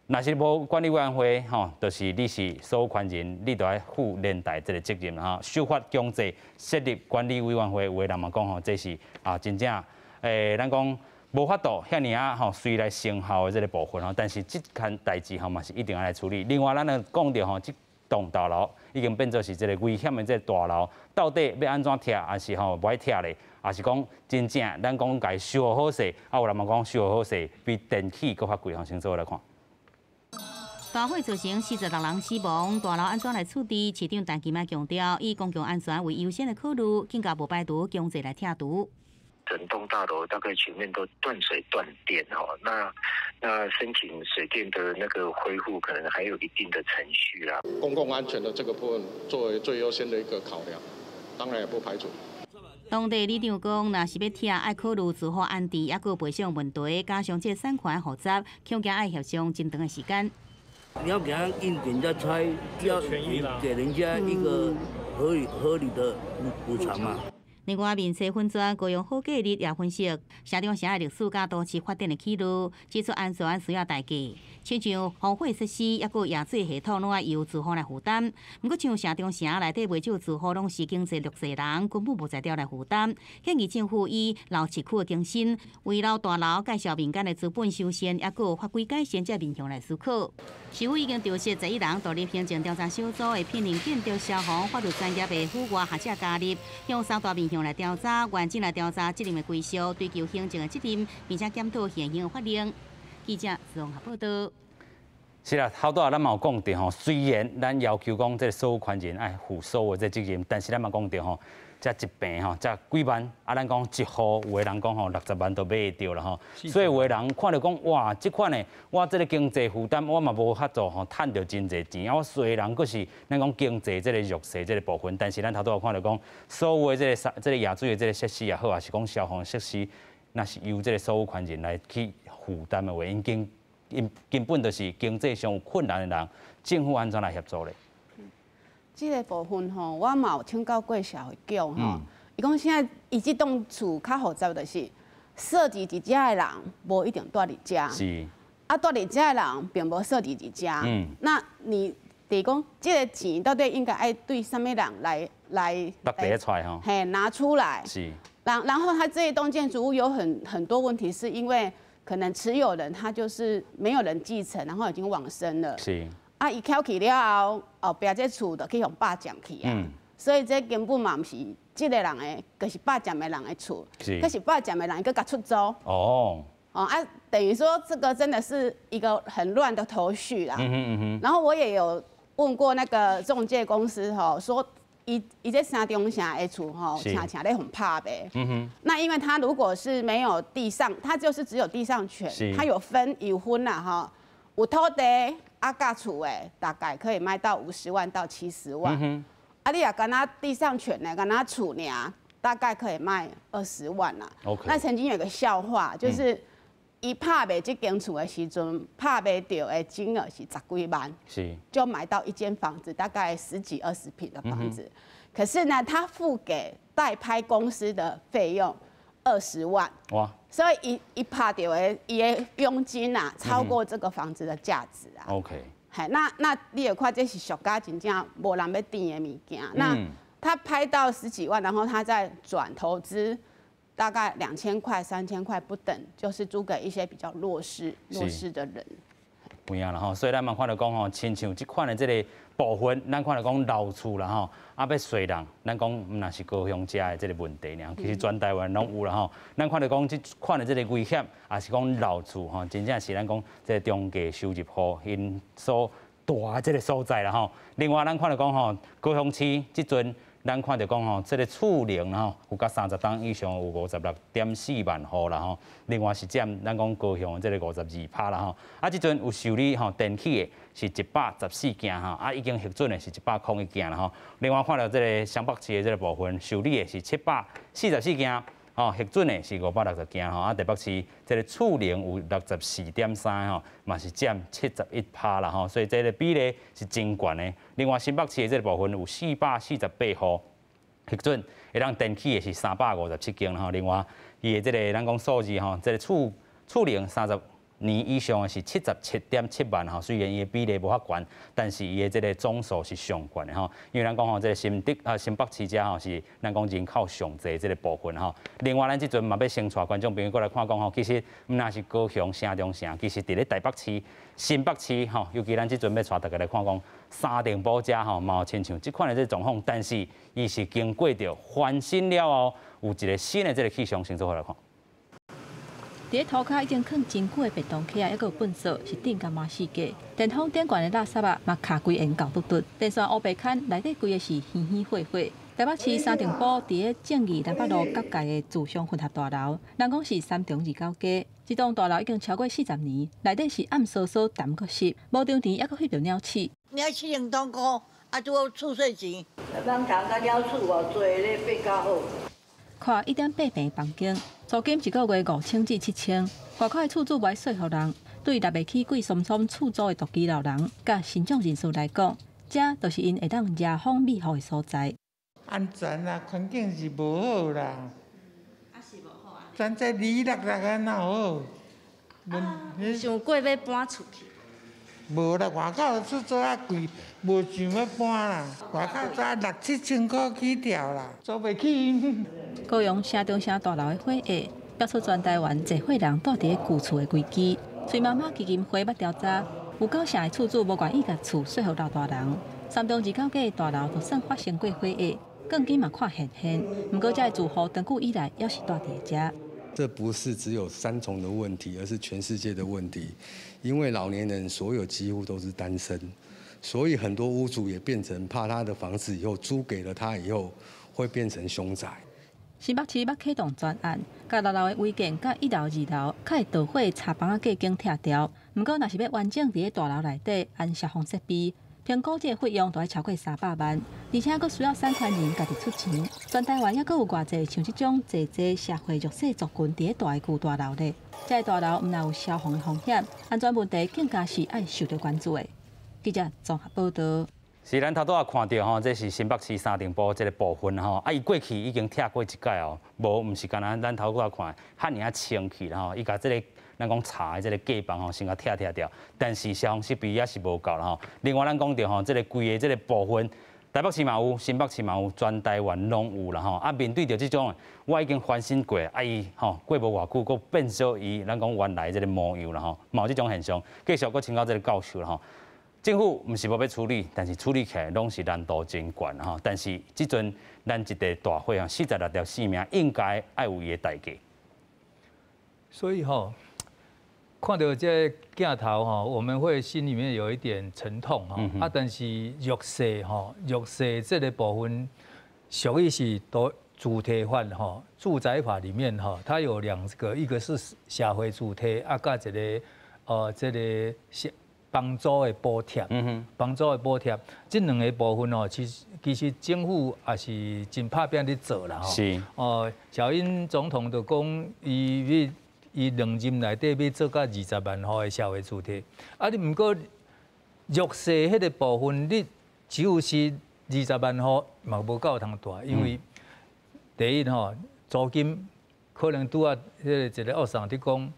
若是無管理委員會吼，就是你是所有權人，你就愛負連帶這個責任吼。修法強制設立管理委員會，有的人嘛講吼，這是啊真正咱講無法度遐爾仔吼隨來生效的這個部分吼，但是這項代誌吼嘛是一定愛來處理。另外，咱來講著吼，這棟大樓已經變做是這个危險的這个大樓，到底欲按怎拆，抑是吼無愛拆咧？抑是講真正咱講共修好勢，啊有人嘛講修好勢比電器閣較貴，吼，先做伙來看。大火造成46人死亡，大樓按怎來處置？市長陳其邁強調，以公共安全為優先的考慮，更加無排除強制來拆除。整棟大樓大概全面都斷水斷電哦，那申請水電的那個恢復，可能還有一定的程序啦。公共安全的這個部分作為最優先的一個考量，當然也不排除。當地里長講，若是欲拆，愛考慮住戶安置，抑閣賠償問題，加上這產權複雜，恐驚愛協商真長的時間。你要給他硬給人家拆，要給人家一個合理的補償嘛。另外，面冊粉專高雄好價日也分析，城中城的歷史佮都市發展的記錄，指出安全需要代價，親像防火設施抑閣揚水系統，攏愛由住戶來負擔。毋過像城中城內底袂少住戶攏是經濟弱勢人，根本無才調來負擔。建議政府以老市區的精神，圍繞大樓介紹民間的資本修繕，抑閣法規改善這面向來思考。市府已經調集11人獨立行政調查小組，會聘任建築、消防、法律專業的府外學者加入，向三大面向來調查，完整來調查責任的歸屬，追究行政的責任，並且檢討現行的法令。記者綜合報道。是啦，頭拄仔咱嘛有講著吼，雖然咱要求講這个所有權人愛負所有這責任，但是咱嘛講著吼，這一坪吼，才幾萬，啊，咱講一戶有的人講吼60萬都買會著啦吼，所以有的人看著講哇，這款的我這个經濟負擔我嘛無法度吼，趁著真濟錢，啊，我雖然閣是咱講經濟這个弱勢這个部分，但是咱頭拄仔看著講，所有的這个揚水的這个設施也好，抑是講消防設施，若是由這个所有權人來去負擔的話，𪜶根本就是經濟上有困難的人，政府按怎來協助咧？這个部分吼，我嘛有請教過社會局吼，伊講現在伊這棟厝較複雜，就是設置佇遮的人無一定蹛佇遮，啊，蹛佇遮的人並無設置佇遮。那你佇講這个錢到底應該愛對啥物人來來出來吼？嘿，拿出來。然後他這一棟建築物有很多問題，是因為可能持有人他就是沒有人繼承，然後已經往生了。啊，伊翹去了後，後壁這厝就去予霸佔去啊。所以這根本嘛毋是這个人的，就是霸佔的人的厝。可是霸佔的人閣共出租。哦啊，等於說這個真的是一個很亂的頭緒啦。然後我也有問過那個仲介公司吼，說伊這三中城的厝吼，誠誠咧予拍賣。那因為他如果是沒有地上，他就是只有地上權，他有分有分啦吼，有土地啊佮厝的，大概可以賣到50萬到70萬。啊，你若干焦地上權呢，干焦厝爾，大概可以賣20萬啦。 那曾經有個笑話，就是伊拍賣這間厝的時陣，拍賣著的金額是十幾萬，就買到一間房子，大概十幾二十坪的房子。可是呢，他付給代拍公司的費用20萬。所以伊伊拍著的伊的佣金啊，超過這個房子的價值啊。 嘿，那你會看這是俗價真正無人欲佗的物件。那他拍到十幾萬，然後他再轉投資，大概2000塊、3000塊不等，就是租給一些比較弱勢的人。有影啦吼，所以咱嘛看著講吼，親像這款的這个部分，咱看著講老厝啦吼，啊欲稅人，咱講毋若是高雄遮的這个問題爾，其實全台灣攏有啦吼。咱看著講這款的這个危險，抑是講老厝吼，真正是咱講這个中低收入戶𪜶所蹛的這个所在啦吼。另外，咱看著講吼，高雄市這陣。咱看著講吼，這个厝齡吼有甲30冬以上有56.4萬戶啦吼。另外是佔咱講高雄的這个52%啦吼。啊，這陣有受理吼電器的是114件吼，啊已經核准的是101件啦吼。另外看著這个雙北市的這个部分，受理的是744件，吼，核准的是560件吼。啊，台北市這个厝齡有64.3吼，嘛是佔71%啦吼。所以這个比例是真懸的。另外新北市的這个部分有448戶核准，會當登記的是357間吼。另外，伊的這个咱講數字吼，這个厝齡年以上的是77.7萬吼，雖然伊的比例無遐懸，但是伊的這個總數是上懸的吼。因為咱講吼，這個新竹啊新北市遮吼是咱講人口上濟這個部分吼。另外，咱這陣嘛欲先帶觀眾朋友過來看講吼，其實毋但是高雄城中城，其實佇咧台北市、新北市吼，尤其咱這陣欲帶大家來看講三重埔遮吼，嘛有親像這款的這個狀況，但是伊是經過著翻新了後，有一個新的這個氣象，先做伙來看。佇咧塗跤已經囥真久的便當盒仔，猶閣有糞埽，是鎮甲滿四界。電風頂懸的垃圾仔嘛卡規緣厚嘟嘟，電線烏白牽內底規个是稀稀貨貨。台北市三重埔佇咧正義南北路角界的住商混合大樓，人講是三重二九街。這棟大樓已經超過40年，內底是暗嗖嗖、澹閣濕，無張簾，猶閣翕著鳥鼠。鳥鼠兩通箍，啊，拄好厝稅錢。人頭佮鳥鼠偌濟咧，變較好。看1.8坪房間，租金一個月5000至7000，外口的厝主無愛稅予人，對納袂起貴鬆鬆厝租的獨居老人，佮身障人士來講，這就是𪜶會當遮風避雨的所在。安全啊，環境是無好啦。啊是無好啊。咱這里落落啊，哪好？想過欲搬出去？無啦，外口出租較貴，無想欲搬啦。外口才六七千箍起跳啦，租袂起。高雄城中城大樓的火厄，表示全台灣濟歲人住佇咧舊厝的危機。崔媽媽基金會捌調查，有九成的厝主無願意共厝稅予老大人。三重二九街大樓就算發生過火厄，鋼筋嘛看現現。毋過這个住戶長久以來猶是住佇遮。這不是只有三重的問題，而是全世界的問題。因為老年人所有幾乎都是單身，所以很多屋主也變成怕他的房子以後租給了他以後會變成凶宅。新北市欲啟動專案，共六樓的違建佮一樓、二樓較會著火柴房仔隔間拆掉。毋過，若是欲完整佇咧大樓內底安消防設備，評估這個費用就愛超過300萬，而且閣需要產權人家己出錢。全台灣猶閣有偌濟像這種濟濟社會弱勢族群佇咧大的舊大樓咧，這个大樓毋但有消防的風險，安全問題更加是愛受著關注的。記者綜合報導。是咱頭拄仔看著吼，這是新北市三重埔這个部分吼，啊，伊過去已經拆過一擺哦，無毋是干焦咱頭拄仔看，遐爾仔清氣啦吼，伊共這个咱講柴的這个隔房吼，先共拆拆掉，但是消防設備也是無夠啦吼。另外咱講著吼，這个規个這个部分，台北市嘛有，新北市嘛有，全台灣攏有啦吼。啊，面對著這種，我已經翻新過，啊伊吼過無偌久，閣變做伊咱講原來這个模樣啦吼，嘛有這種現象。繼續閣請教這个教授啦吼。政府毋是無欲處理，但是處理起來攏是難度真懸吼。但是這陣咱一個大火啊，46條性命應該愛有伊的代價。所以吼，看著這鏡頭吼，我們會心裡面有一點沉痛吼。啊，但是弱勢吼，弱勢這個部分屬於是都住宅法吼，住宅法裡面吼，它有兩個，一個是社會住宅，啊，佮一個這個是房租的補貼，房租的補貼，這兩個部分哦，其實政府也是真拍拚咧做啦吼。哦，小英總統就講，伊欲伊兩任內底欲做到20萬戶的社會住宅，啊，你毋過弱勢彼個部分，你只有是20萬戶嘛無夠通蹛，因為第一吼，租金可能拄仔彼個一個學生佇講，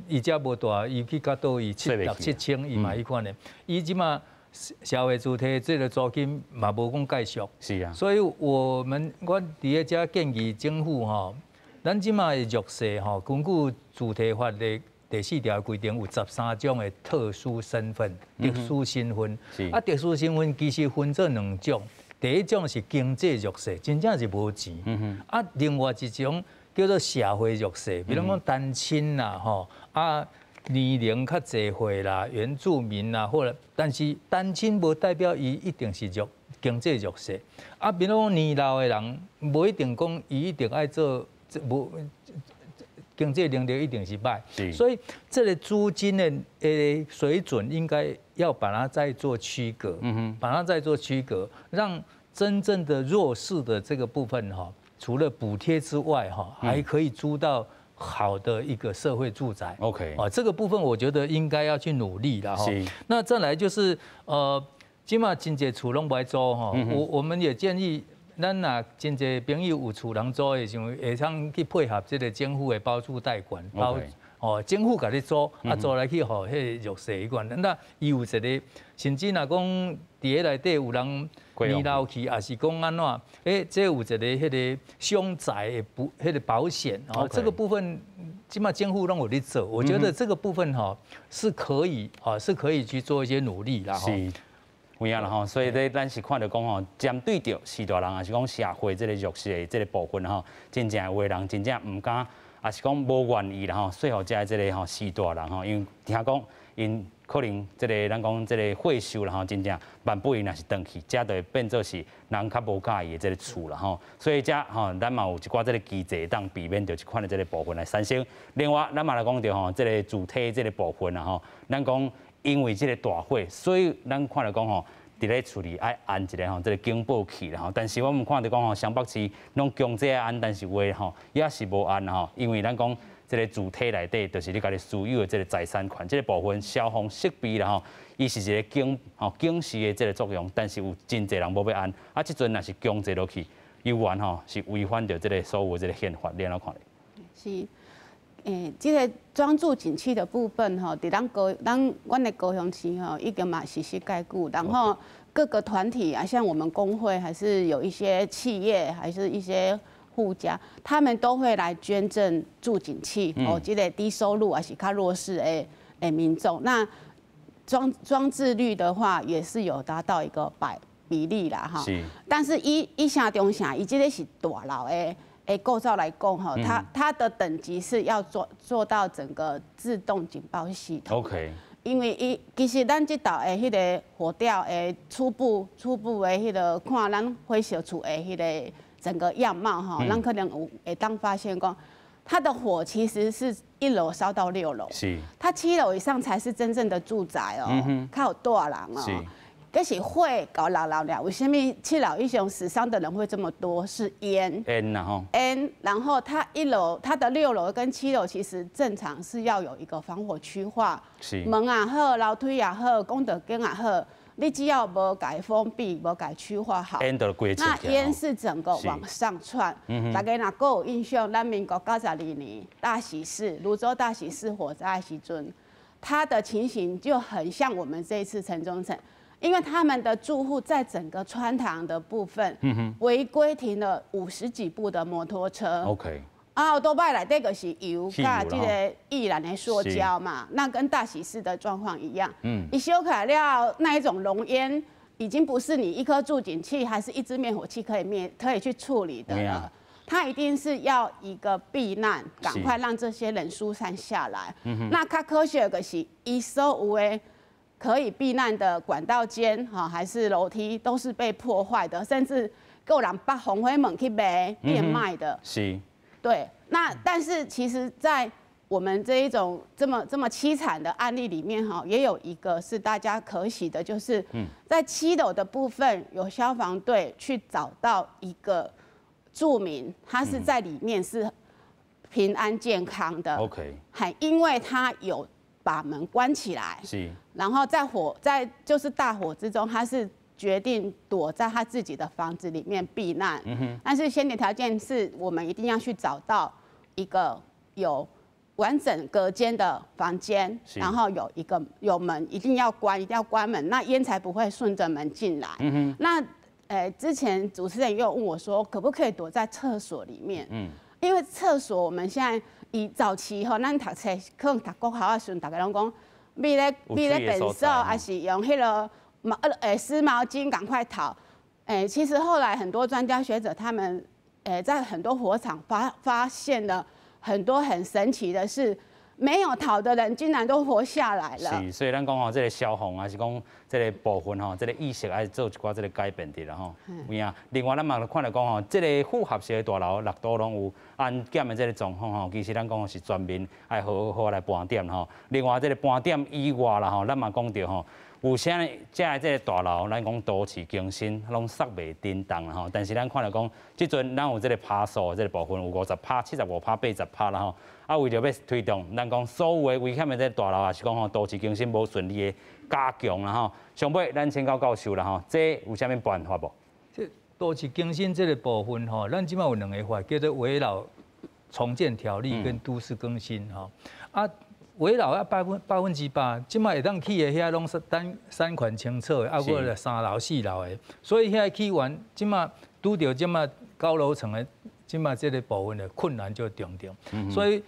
伊遮無蹛，伊去較佗伊七六七千，伊嘛彼款的。伊這馬社會住宅這個租金嘛無講介俗。所以我佇咧遮建議政府吼，咱這馬的弱勢吼，根據住宅法的第4條規定，有13種的特殊身份、特殊身份。啊，特殊身份其實分做兩種，第一種是經濟弱勢，真正是無錢。啊，另外一種叫做社會弱勢，比如講單親啦，吼啊年齡較濟歲啦，原住民啦，或者但是單親無代表伊一定是弱經濟弱勢。啊，比如講年老的人，無一定講伊一定愛做，無經濟能力一定是䆀。所以這個租金的水準應該要把它再做區隔，把它再做區隔，讓真正的弱勢的這個部分哈，除了補貼之外哈，還可以租到好的一個社會住宅。 啊，這個部分我覺得應該要去努力了哈。那再來就是這馬真濟厝攏無愛租哈，我們也建議。咱若真濟朋友有厝通租的時候，會當去配合這個政府的包租代管，包哦，政府共你租，啊租來去予彼个弱勢彼款。那伊有一個，甚至若講佇咧內底有人迷落去，抑是講按怎，這有一個彼个凶宅的保彼个保險哦，這個部分這馬政府攏有咧做，我覺得這個部分吼是可以啊，是可以去做一些努力啦。是，有影啦吼，所以咧，咱是看著講吼，針對著序大人，抑是講社會這個弱勢的這個部分吼，真正有的人真正毋敢，抑是講無願意啦吼，說予遮這個吼序大人吼，因為聽講𪜶可能這個咱講這個歲數啦吼，真正萬不𪜶若是轉去，這就會變做是人較無佮意的這個厝啦吼，所以遮吼，咱嘛有一寡這個機制會當避免著這款的這個部分來產生。另外，咱嘛來講著吼，這個主體這個部分啦吼，咱講因為這個大火，所以咱看著講吼，佇咧厝裡愛按一個吼，這個警報器啦吼。但是我們看著講吼，雙北市攏強制按，但是有的吼也是無按吼，因為咱講這個主體內底就是你家己私有的這個財產權，這個部分消防設備啦吼，伊是一個警吼警示的這個作用，但是有真濟人無欲按，啊，這陣若是強制落去，猶原吼是違反著這個所有這個憲法，你按怎看咧？是。這個裝住警器的部分吼，佇咱高咱阮的高雄市吼，已經嘛實施蓋久，然後各個團體啊，像我們工會，還是有一些企業，還是一些戶家，他們都會來捐贈住警器哦，這個低收入還是較弱勢的民眾。那裝置率的話，也是有達到一個百比例啦哈。是。但是以城中城，伊這個是大樓的構造來講哈，它的等級是要做到整個自動警報系統。 OK。因為伊其實咱這道的彼個火調的初步的彼個看咱火燒厝的彼個整個樣貌哈，咱可能有會當發現講，它的火其實是一樓燒到六樓。它7樓以上才是真正的住宅哦，較有住人哦。這是火到六樓了，為什麼7樓以上死傷的人會這麼多？是煙。煙啦吼。煙，然後它一樓、它的六樓跟七樓其實正常是要有一個防火區劃。門也好，樓梯也好，講道間也好，你只要無共封閉、無共區劃好。煙就規那煙是整個往上竄。大家若閣有印象，咱民國92年大喜寺、蘆洲大喜寺火災的時陣，它的情形就很像我們這一次城中城。因為他們的住戶在整個穿堂的部分，違規停了50幾部的摩托車。 啊，歐多拜內底就是油佮這個易燃的塑膠嘛，那跟大喜寺的狀況一樣。一燒起來了，那一種濃煙已經不是你一顆住警器還是一支滅火器可以滅、可以去處理的了。它一定是要一個避難，趕快讓這些人疏散下來。那較可惜的是，伊所有的可以避難的管道間哈，還是樓梯都是被破壞的，甚至閣有人拔防火門去賣變賣的。對，那但是其實，在我們這一種這麼淒慘的案例裡面哈，也有一個是大家可喜的，就是在七樓的部分有消防隊去找到一個住民，他是在裡面是平安健康的。 還因為他有把門關起來，然後在火在就是大火之中，他是決定躲在他自己的房子裡面避難。但是先決條件是我們一定要去找到一個有完整隔間的房間，然後有一個有門，一定要關，一定要關門，那煙才不會順着門進來。那之前主持人又問我說，可不可以躲在廁所裡面？因為廁所我們現在以早期吼，咱讀冊可能讀國校的時陣，大家攏講，覕咧便所，抑是用彼個毛濕毛巾趕快逃。其實後來很多專家學者他們在很多火場發現了很多很神奇的事，沒有逃的人竟然都活下來了。是，所以咱講吼，這個消防抑是講這個部分吼，這個意識愛做一寡這個改變佇啦吼。有影。另外，咱嘛看著講吼，這個複合式的大樓六都攏有安檢的這個狀況吼，其實咱講是全面愛好好來盤點吼。另外，這個盤點以外啦吼，咱嘛講著吼，有啥遮的這個大樓，咱講都市更新攏煞袂振動啦吼。但是咱看著講，這陣咱有這個趴數的這個部分，有50%、75%、80%啦吼。啊，為著欲推動，咱講所有的危險的這個大樓，抑是講吼都市更新無順利的加強啦吼。上尾咱請教教授啦吼，這有啥物辦法無？這都市更新這個部分吼，咱這馬有兩个法，叫做危老重建條例跟都市更新吼。啊，危老啊100%，這馬會當起的遐攏是單產權清楚的，啊，閣來三樓四樓的，所以遐起完，這馬拄著這馬高樓層的，這馬這个部分的困難就重重。所以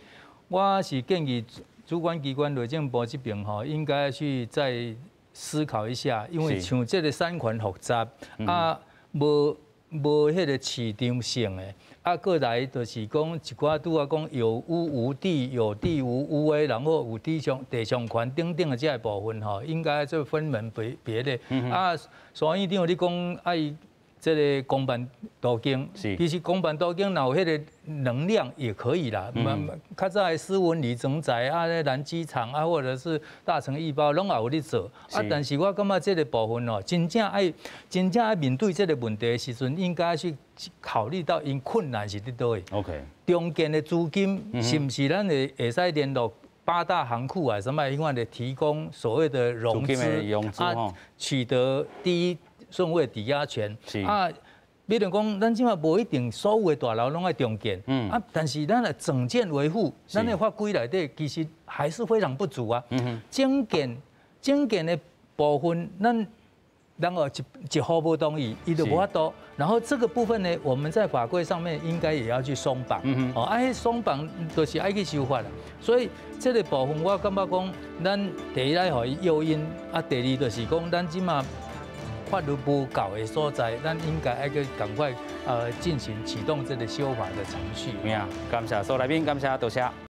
我是建議主管機關內政部這邊吼，應該去再思考一下，因為像這个產權複雜，啊，無彼个市場性的，啊，閣來就是講一寡拄仔講有屋無地、有地無屋的，然後有地上權等等的這个部分吼，應該做分門別類。啊，所以長你講愛這个公辦都更，其實公辦都更若有彼个能量也可以啦。較早的斯文里整宅啊，咧南機場啊，或者是大成義包，攏也有咧做。啊，但是我感覺這个部分哦，真正愛面對這个問題的時陣，應該去考慮到𪜶困難是佇佗位。 重建的資金是毋是咱會使聯絡八大行庫啊，什麼彼款的提供所謂的融資啊，取得第一順位抵押權啊，比如講，咱這馬無一定所有的大樓攏愛重建，啊，但是咱的整建維護，咱的法規內底其實還是非常不足啊。整建的部分，咱然後一戶無同意，伊就無法度。然後這個部分呢，我們在法規上面應該也要去鬆綁。哦，啊，彼鬆綁就是愛去修法啦。所以這个部分，我感覺講，咱第一愛予伊誘因，啊，第二就是講，咱這馬法律無夠的所在，咱應該愛去趕快進行啟動這个修法的程序。感謝所有來賓，感謝多謝。